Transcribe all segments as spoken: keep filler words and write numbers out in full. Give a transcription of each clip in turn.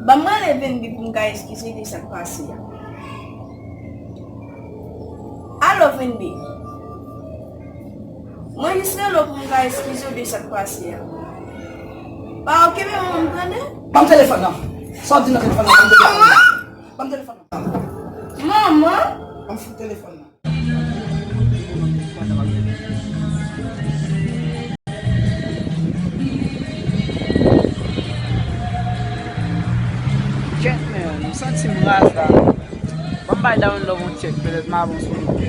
Ban m rele Venbi pou m ka eskize de sa k pase a. Alo, Venbi. Mwen jis rele w pou m ka eskize w de sa k pase a. Pa okipe manman m, tande? Ban m telefòn nan. Sa w di nan telefòn nan? Ban m telefòn nan. Ban m telefòn nan. Manman! Ban m fout telefòn nan. Tchèk, men, m santi m raz la. Ban m bay Down Love yon tchèk, petèt m avanse yon pè.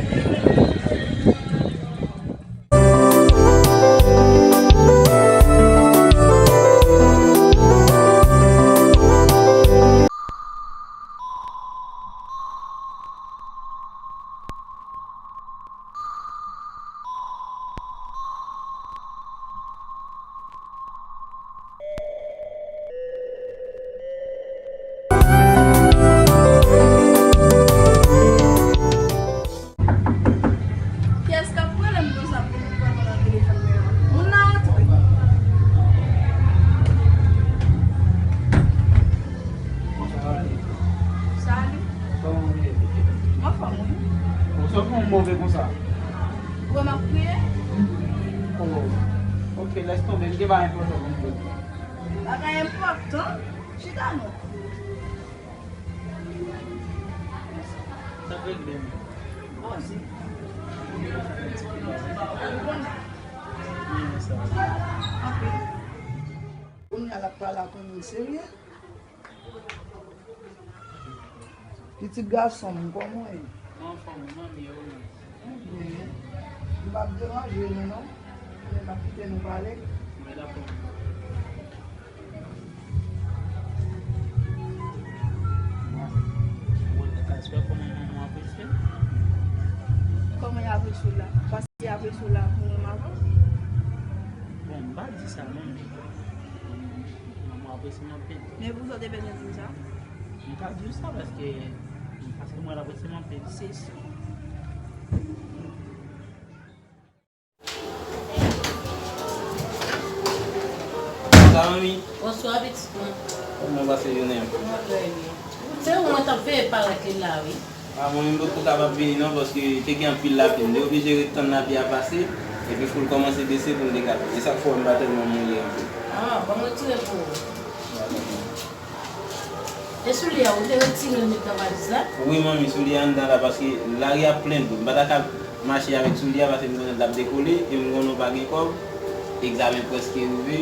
Kiyès k ap rele m konsa pou m pran nan telefòn mwen an? Moun nan rantre. Salut. Kòman w ye? Anfòm, wi. Ou sot pou w move konsa? Ou wè m ap kriye? Oh. Ok, lès tonbe, m gen bagay enpòtan pou m di w. Bagay enpòtan? Chita non. Sa k regle menm? Poze. Anpil. Kounye a l ap pale ak yon moun serye. Pitit gason m, kòman w ye? Mwen anfòm, wi, manmi, e ou menm? Mwen byen. M p ap deranje nou, non. Mwen m ap kite nou pale. Mwen dakò. Bon, kòman manman w apresye l? Kòman y apresye w la? Paske y apresye w la pou menm avan? Bon, m pa di sa, non, men manman w apresye m anpil. Men poukisa w te bezwen di m sa? M ka di w sa paske, paske mwen l apresye m anpil. Se sa. Sa manmi? Bonswa pitit mwen. Kòman w pase jounen an? Mwen trè byen. Se ou mwen t ap veye parèt li la wi. A mwen menm m potko kapab vini non paske te gen anpil lapli. M te oblije ret tann lapli a pase epi foul kòmanse bese pou m te ka vini. E sa k fè w m pa tèlman mouye anpil. A, ban m retire pou ou. E soulye a, ou te retire l met nan valiz la? Wi, manmi, soulye a anndan la, paske lari a plen dlo. M pa ta ka mache avèk soulye a, paske m konnen l ap dekole, e m konnen w pa gen kòb, egzamen prèske rive,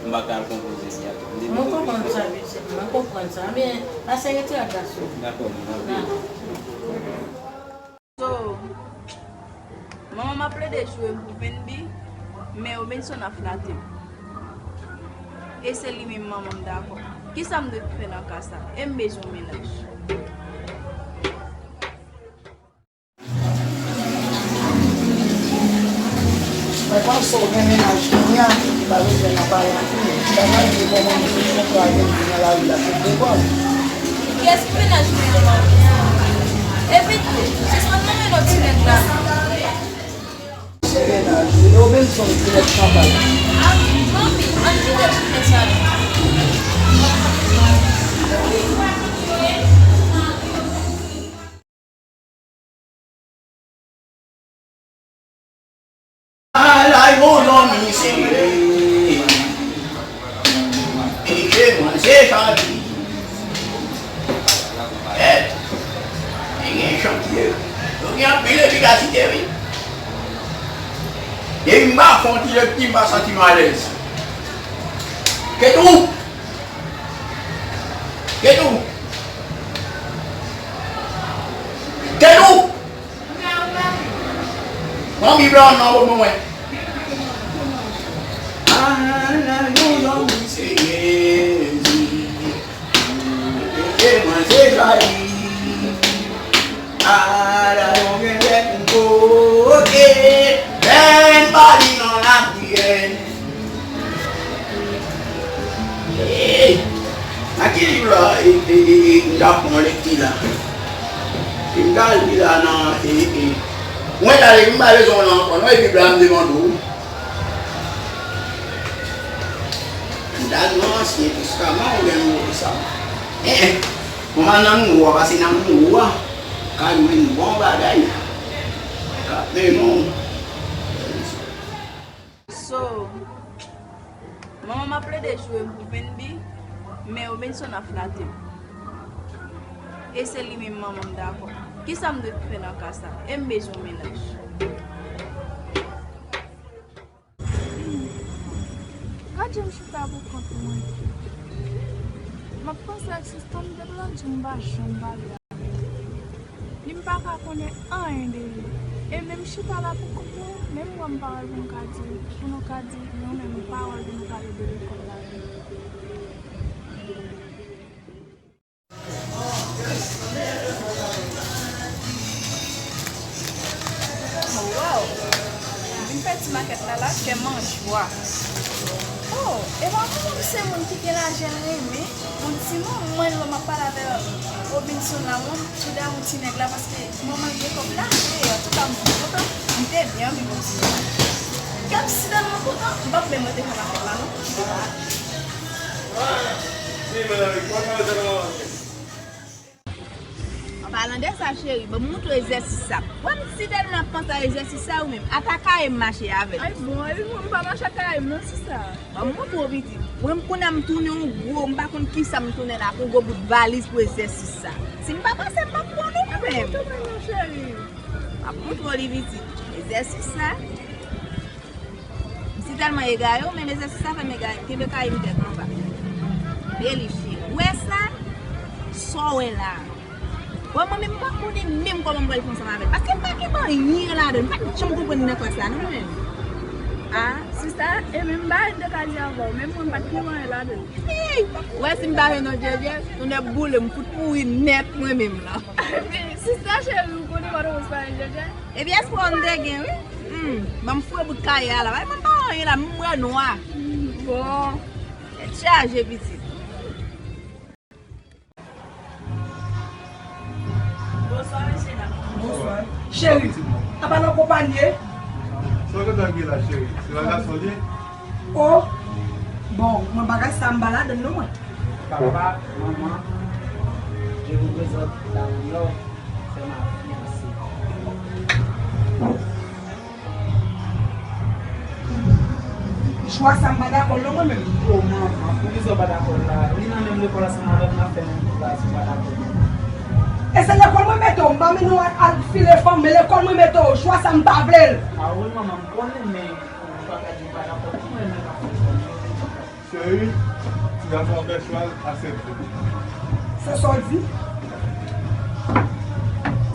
m pa ka al konpoze li a tou. M te Mwen konprann sa, pitit mwen, mwen konprann sa. Ebyen, pase retire l la sou. Dakò, manmi, m ap vini. So, manman m ap plede joure m pou Venbi, men Robinson ap flate m. E se li menm manman m dakò. Kisa m dwe fè nan ka sa? E m bezwen yon mennaj. Mwen panse w gen mennaj kounye a, ou pa bezwen nan pale anpil. Ou pa pral di kòman m sot kontra Venbi nan lari la, se de kòb. Kiyès ki mennaj mwen an, manmi? Epi tou, sispann nonmen non ti nèg la. Se mennaj, se Robinson ki mèt chanpay. A, manmi, ann kite ti nèg sa non. Ala yon nonm misye. Pike manje chadi. Èt. Li gen chantye. Yo gen anpil efikasite, wi. Depi m pa fè yon ti lekti, m pa santi m alèz. Ketou! Ketou! Ketou! Pran Bib la nan men mwen. Ala yon nonm misye Jezi. Pike manje chadi. Ala yon gen lè m koke. Lè m pa li nan lapriyè. Hey! Nan ki liv la, e, e, e, e, m ta pran lekti la? E m ta li la nan, e, e, mwen ta li, m pa bezwen w la ankò, non, e Bib la m te mande w. M ta li nan Ansyen Testaman oubyen Nouvo Testaman? Eh, eh. Kòman nan nou a, pase nan nou a ka jwenn bon bagay. Ka, men non. So, manman m ap plede joure m pou Vendy, men Robinson ap flate m. E se li menm manman m dakò. Kisa m dwe fè nan ka sa? E m bezwen yon mennaj. Gad jan m chita pou kont mwen. M ap panse ak sistèm depi lòt jou m pa janm pale avè l. Li m pa ka konnen anyen de li. E menm chita la pou kont mwen, menm mwen m pa wè l pou m ka di, pou nou ka di, nou menm nou pa wè l pou nou pale de lekòl la avè l. Wow! Vin fè ti makèt la la, kè m an jwa. Oh, epa manman m se moun ki gen lajan l renmen. Yon ti manman lè m ap pale avè Robinson la, mwen m tou damou ti nèg la paske manman l gen kòb la. E antouka m kontan, m te byen anvi kontinye. Kè m si tèlman kontan, m p ap menm rete fè makèt la non. Kite pa. An palan de sa, cheri, ban m montre w egzèsis sa. Wè m si tèlman ap panse a egzèsis sa, ou menm, ata kaye m mache avè l. Ay bon, epi mwen m pa mache ak kaye m non, sista. Ban m montre w, pitit. Mwen, m konnen m tounen yon gwo, m pa konn kisa m tounen la, ak yon gwo bout valiz pou egzèsis sa. Si m pa pase, m p ap pran non, mwen menm. Montre mwen non, cheri. M ap montre w li, pitit. Egzèsis sa. M si tèlman egare, ou menm egzèsis sa fè m egare, m kenbe kaye m tèt anba. Beli cheri. Ou wè sa? Sa w wè la a. Bon, mwen menm, m pa konnen menm kòman m pral fè ansanm avè l. Paske m pa gen anyen ladan l. M pa t janm konprann li nan klas la, non, mwen menm. A, sista, e menm bagay m te ka di avè w, menm mwen, m pa t gen anyen ladan l. Hey! Ou wè si m pa jwenn yon djèdjè, tonnè boule, m fout mouri nèt mwen menm la. Sista cheri, ou konnen Pòtoprens pa gen djèdjè? Ebyen, espwa m te gen, wi. Hmm, ban m foure bout kaye a la. Ay, mwen pa anyen la, m wè nwa. Bon. Tèt chaje, pitit. Bonswa, mesye dam. Bonswa. Cheri, apa n akonpanye? Sa w gentan gen la, cheri? Se yon gason li ye? Oh, bon, mwen bagay sa m pa ladann non mwen. Papa, manman, je vous présente la Love, c'est ma fiancée. Chwa sa m pa dakò l non mwen menm. Oh manman, poukisa w pa dakò l la? Li nan menm lekòl ansanm avè m, n ap fè menm klas, ou pa dakò l? E se lekòl mwen mete w, m pa mennen w al, al file fanm, men lekòl mwen mete w, chwa sa m pa vle l. A wi manman, m konnen, men ou pa ka di w pa dakò, kòman mwen menm ap fè sa? Cheri, ti gason an fè chwa l, aksepte. Se sa w di?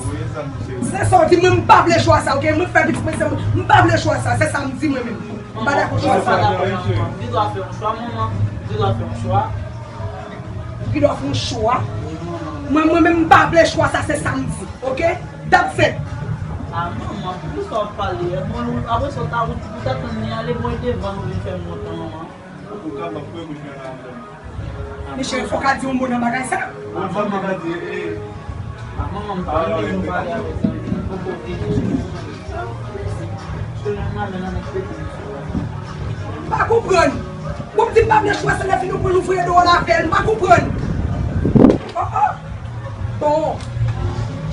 Wi, e sa m di, cheri. Se sa w di, mwen m pa vle chwa sa, oke? Mwen fè pitit mwen, se mwen, m pa vle chwa sa, se sa m di mwen menm. M pa dakò chwa sa. Manman, manman, manman, Guido a fè yon chwa, manman, Guido a fè yon chwa. Guido a fè yon chwa? Wi, manman. Mwen, mwen menm m pa vle chwa sa, se sa m di, oke? That's it. A manman, poukisa w ap pale? Bon, apre sa, w ta, ou, ou ta tann li ale, bon, e devan nou vin fè m wont lan, manman. Antouka, m ap kwè ke jwenn avè m. Michel, fò w ka di yon mo nan bagay sa. Bon, sa m te ka di, e, a manman, m pa renmen nou pale avè zanmi m, poko vini sou mwen. Sou mwen, m avè nan nèg pete m sou mwen. M pa konprann. Ou ap di m pa vle chwa sa, lè fini ou pran nou voye deyò l avè l. M pa konprann. Oh, oh. Bon.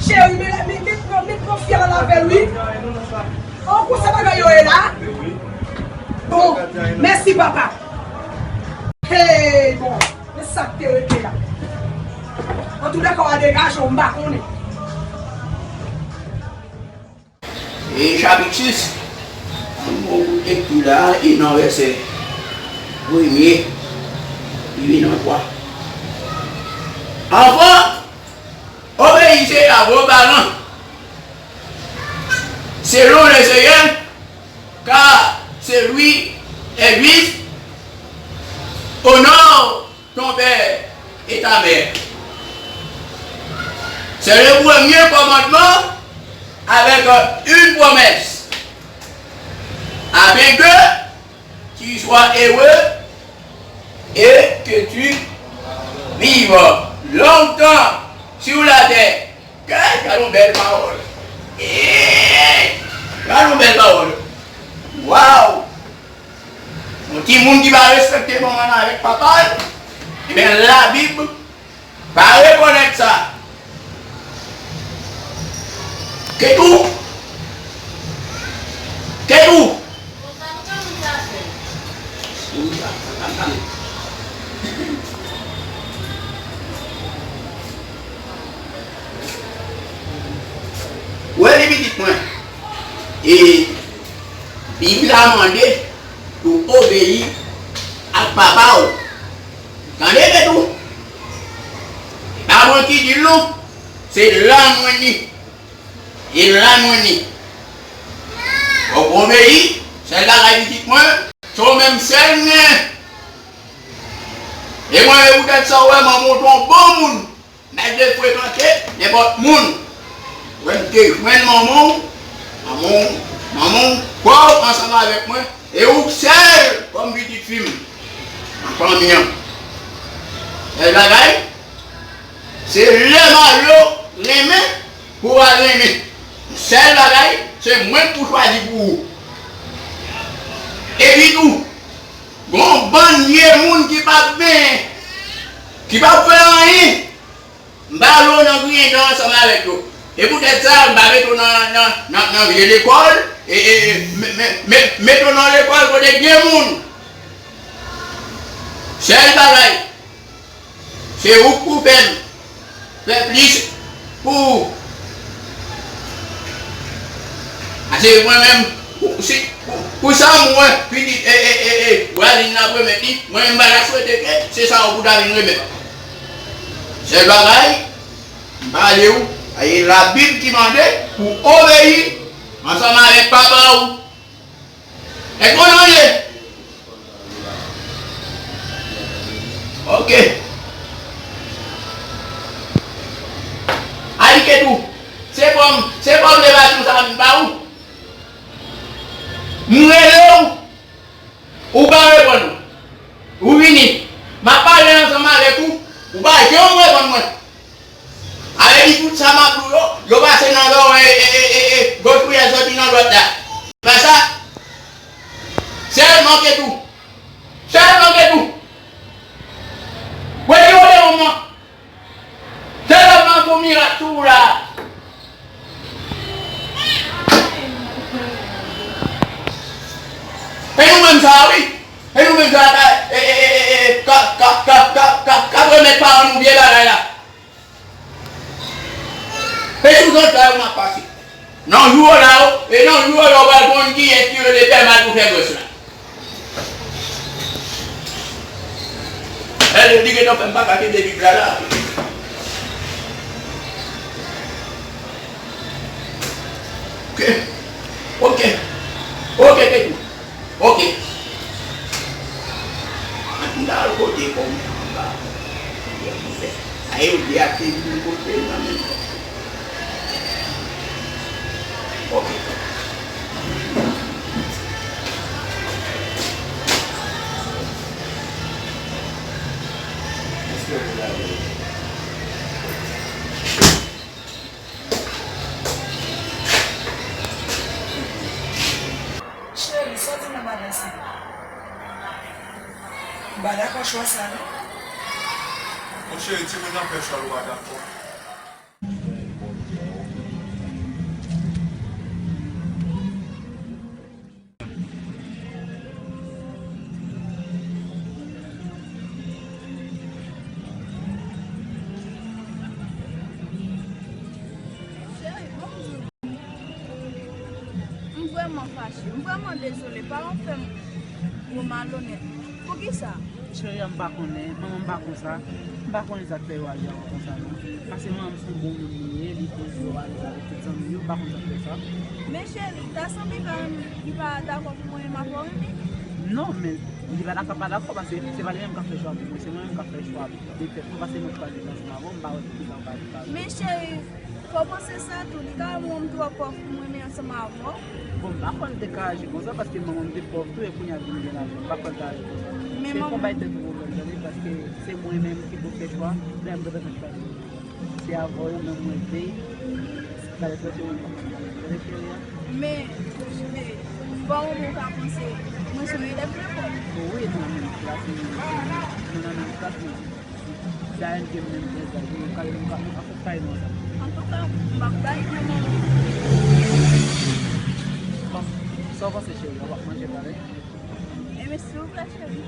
Cheri, men, men, men, men, men, men, fyèl avè l, wi. Oh, konsa bagay yo ye la? Bon, mèsi, papa. Hey, bon, men sa k te rete la. Antoulèka, w a degaje w, m pa konnen. E chapit sis, ann nou lekti la, e nan vèsè premye, rive nan twa. Enfants, obéissez à vos parents, selon le Seigneur, car celui est juste. Honore ton père et ta mère. C'est le premier commandement avec une promesse, afin que tu sois heureux et que tu vives longtemps sur la terre. Gad, gad yon bèl pawòl. Ee, gad yon bèl pawòl. Waw! Yon timoun ki pa respekte manman l avèk papa l, ebyen, Labib Pa rekonèt sa. Ketou. Ketou. Wè li pitit mwen. E Bib la mande pou obeyi ak papa w. Tande Ketou. E pa mwen ki di l non. Se la mwen ni. E la mwen ni. Fòk w obeyi, sèl bagay pitit mwen, se w menm sèl m gen. E mwen, e poutèt sa w wè manman w te yon bon moun. M pa t vle frekante nenpòt moun. Wè m te jwenn manman w, manman w, manman w, pa w ansanm avèk mwen. E ou sèl kòm pitit fi m nan fanmi an. Sèl bagay, se lè Mario renmen pou w al renmen. Sèl bagay, se mwen k pou chwazi pou ou. Epi tou, gon bann vye moun ki p ap benyen, ki p ap fè anyen. M pa vle w nan griyen dan ansanm avèk yo. E poutèt sa, m pa mete w nan, nan, nan, nan vye lekòl, e, e, e, me, me, me, mete w nan lekòl kote gen moun. Sèl bagay, se ou k pou fè m fè plis pou ou. Paske mwen menm, pou, si, pou, pou sa m wè, pitit, e, e, e, e, vwazin nan ap remèt li, mwen menm m pa ta swete ke se sa w pou ta vin remèt. Sèl bagay, m pale w, e Labib ki mande pou obeyi ansanm avèk papa w. Èske w tande? Ok. Alike tou. Se kòm, se kòm levasyon sa vin pa ou. M rele w, ou pa reponn mwen. Ou vini. M ap pale ansanm avèk ou, ou pa janm reponn mwen. Sa vle di tout sa m ap di w yo, yo pase nan zòrèy, e, e, e, e, goch pou y al sòti nan dwat la. Pa sa? Sèlman Ketou. Sèlman Ketou. Retire w devan mwen. Sèlman pou mirak sou ou la. E nou menm sa, wi. E nou menm sa, ka, e, e, e, e, e, ka, ka, ka, ka, ka, ka remèt paran nou vye bagay la. E sou zòt la yo m ap pase. Nan jou la yo, e nan jou la yo pral konn kiyès ki rele Pè Mal pou fè gwès la. Èl li gentan fè m pa ka kenbe Bib la la. Ok. Ok. Ok, Ketou. Ok. Ann al kote kòm anba. Sa yo di a te vin kote nan men. Ok. Cheri, sa w di nan bagay sa? M pa dakò chwa sa non. Mon cheri, timoun nan fè chwa l, ou pa dakò. Cheri, bon, m vrèman fache. M vrèman dezole. Paran w fè m yon malonèt. Poukisa? Cheri a, m pa konnen. Manman m pa konsa. M pa konnen sa k fè yo aji avè w konsa non. Paske manman m se yon bon moun li ye, li poze yo aji avèk tout zanmi yo, m pa konn sa k fè sa. Men cheri, ta sanble li pa, li pa dakò pou mwen menm avè w wi. Non, men li pa dakò, pa dakò, paske se pa li menm k ap fè chwa pou mwen, se mwen menm k ap fè chwa de tèt mwen, paske mwen chwazi ansanm avè w, m pa wè poukisa w pa, pa. Men cheri, fò w panse sa tou, li ka wè m twò pòv pou m renmen ansanm avè w. Bon, m pa kwè l te ka aji konsa, paske manman m te pòv tou, e kounye a l vin gen lajan, m pa kwè l ka aji konsa. Men se manman. Fon bay tèt ou pwoblèm, tande, paske se mwen menm ki pou fè chwa, lè m te fè chwa. Se avè w menm mwen vle. Gade frè cheri m pa konn gade frè cheri a. Men, men, bon, ou ka panse mwen se yon elèv lekòl. Wi, nou nan menm klas, nou nan menm klas, men Sa N G menm prezan, nou ka, nou ka, nou ka fè kay nou ansanm. Antouka, m ap bay manman. Bon, sa w panse, cheri? W ap manje talè? Ebyen, silvouplè, cheri.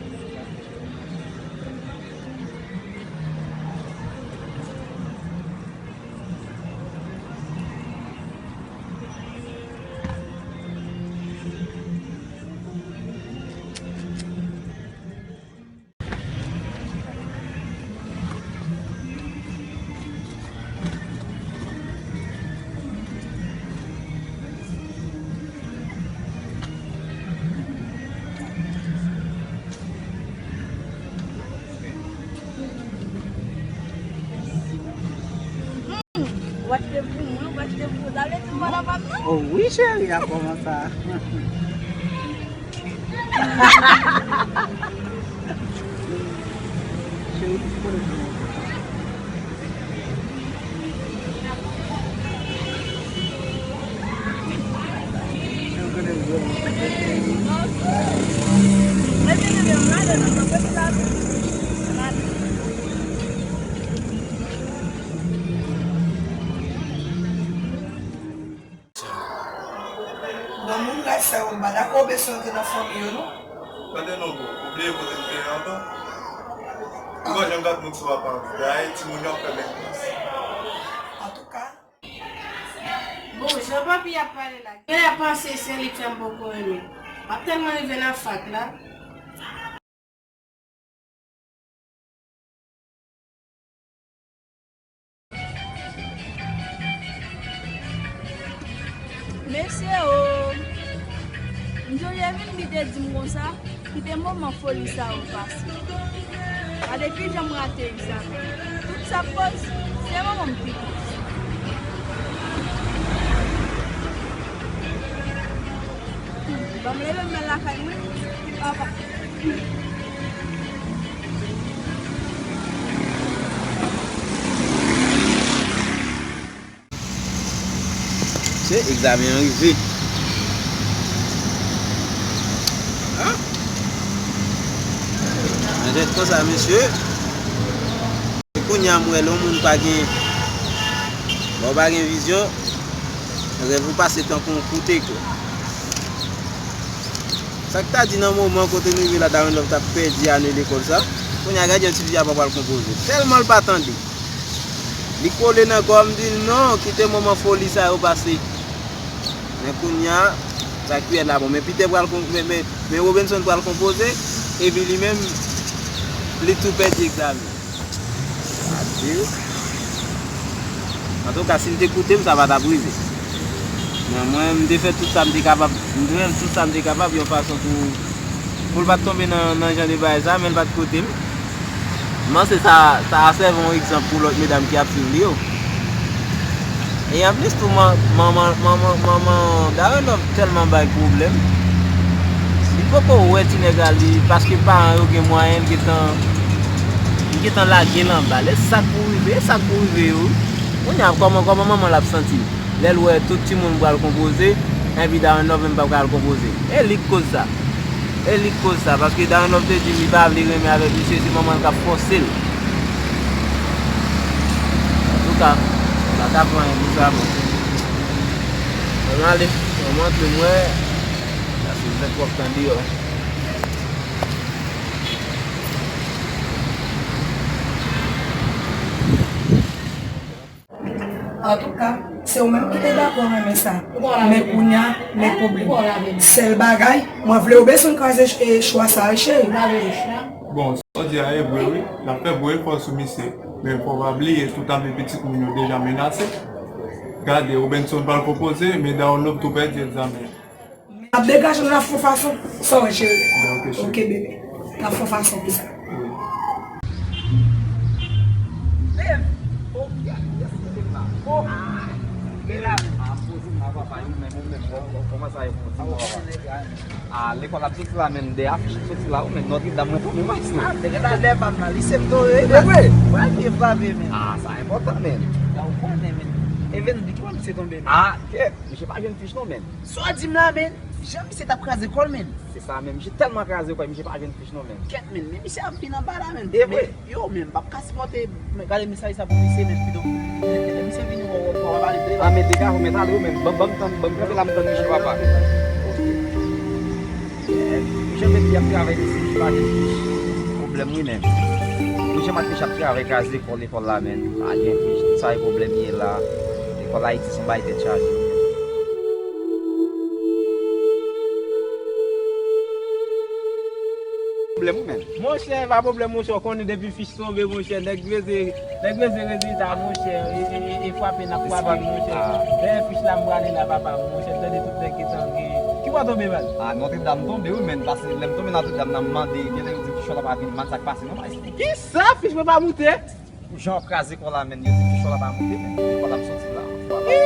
Ou achte pou mwen, ou achte pou ou. Sa vle di ou pa nan pam nan? Oh wi, cheri, a kòman sa? Cheri, ki kote pou mwen? Bon, moun la sa yo, m pa dakò, oubyen si yo te nan fanmi yo, non? Tande non, bro, ou bliye kote m te ye anvan? M pa janm gad moun sou aparans. Dayè, timoun yo ap fè menm klas. Antouka. Bon, jan papi ap pale la, genlè panse se li k fè m poko renmen. M ap tèlman rive nan fak la. Mesye o! M sonje vin li te di m konsa, kite moman foli sa yo pase. Gade kijan m rate wi sa menm. Tout sa k koz, se manman m ki koz. Ban m leve m al lakay mwen. Papa. Se egzamen an rive. An? Mwen ret konsa, mesye. Kounye a m wè lè yon moun pa gen, lè w pa gen vizyon, rèv ou pase tankou yon kout eklè. Sa k ta di nan moman kote n rive la, Darren Love t ap pèdi ane lekòl sa. Kounye a gade yon ti fi a pa pral konpoze. Tèlman l pa tande. Li kole nan kò m, di l non, kite moman foli sa yo pase. Men kounye a, sa k pi rèd la bon. Men Peter pral kon-, men, men, men Robenson pral konpoze, epi li menm, li tou pèdi egzamen. Adieu. Antouka, si l te koute m, sa pa t ap rive. Men mwen, m te fè tout sa m te kapab, m te fè tout sa m te kapab yon fason pou, pou l pa t tonbe nan, nan jan de bagay sa, men l pa t koute m. M panse sa, sa a sèvi yon egzanp pou lòt medam ki ap swiv li yo. E anplis tou, man-, manman, manman, manman Darren Love tèlman bay pwoblèm. Li poko wè ti nèg la, li, paske paran yo gen mwayen, l gentan, li gentan lage l anba. E sa k pou rive, e sa k pou rive yo. Kounye a, kòman, kòman manman l ap santi l? Lè l wè tout timoun pral konpoze, enpi Darren Love menm pa pral konpoze. E li k koz sa. E li k koz sa, paske Darren Love te di m li pa vle renmen avèk misye, se manman l k ap fòse l. Antouka, m pa ka pran anyen pou sa, bon. Ann ale, ann antre, m wè, paske m fè twòp tan deyò. Antouka, se ou menm ki te dakò renmen sa. Men kounye a, men pwoblèm. Sèl bagay, mwen vle Robenson kraze, e, chwa sa, wi, cheri. Bon, sa w di a e vre, wi. N ap fè gwo efò sou misye. Men fò w pa bliye, tout lavi pitit moun yo deja menase. Gade, Robenson pral konpoze, men Darren Love tou pèdi egzamen. N ap degaje nou, n ap fè fason. Sa w wè, cheri? Ben, ok, cheri. Ok, bebe. N ap fè fason pou sa. Wi. Babe! Oh, yes, yes, yes, la. Oh, ah, men la. Ah, poze m la, papa, yo, men, men, men, kòman sa ye, bon, di mwen, papa. Ah, lekòl ap soti la, men, de afich soti la, ou, men, Notre Dame, mwen, tonbe, mwen, ah, te gen la, lè pa m nan lise, m tonbe, wi, men. Mwen, byen frape, men. Ah, sa enpòtan, men. La, ou konnen, men. Even, di ki mwen Se tonbe, men. Ah, kèt, misye pa jwenn fich non, men. Sa w di m la, men? Jan misye t ap kraze kò l, men. Se sa, men. Misye tèlman kraze kò l, misye pa jwenn fich non, men. Kèt, men, men misye ap vin anba la, men. E vre. Men, yo, men, m p ap ka sipòte, men, gade mesaj sa pou misye, men, pito. Lè misye vini, w a, w a, w a pale de. Ah, men degaje w, men, ale w, men. Ban, ban m tann, ban m kanpe la, m tann misye, papa. Jan Mathieu ap travay, mesye, misye pa jwenn fich. Pwoblèm, wi, men. Jan Mathieu ap travay, kraze kò l. Lekòl la, men, pa gen fich, tout sa e pwoblèm ye la. Lekòl Ayiti se yon bagay tèt chaje. Pwoblèm ou menm? Monchè, pa pwoblèm, monchè, w konnen depi fich tonbe, monchè, nèg bezwen, nèg bezwen rezilta, monchè, e, e, e, e frape n ap frape, monchè. Dèyè fich la, m prale la, papa, monchè, m tande tout nèg gentan gen. Ki bò w tonbe, man? Ah, Notre Dame tonbe, wi, men, paske lè m tonbe Notre Dame nan, m mande, genlè yo di m fich la pa vini, man, sa k pase, non, pa eksplike. Kisa? Fich mwen pa moute? Jan w ap kraze kò la, menn, yo di fich la pa moute, menn. Lekòl la m soti la. Ki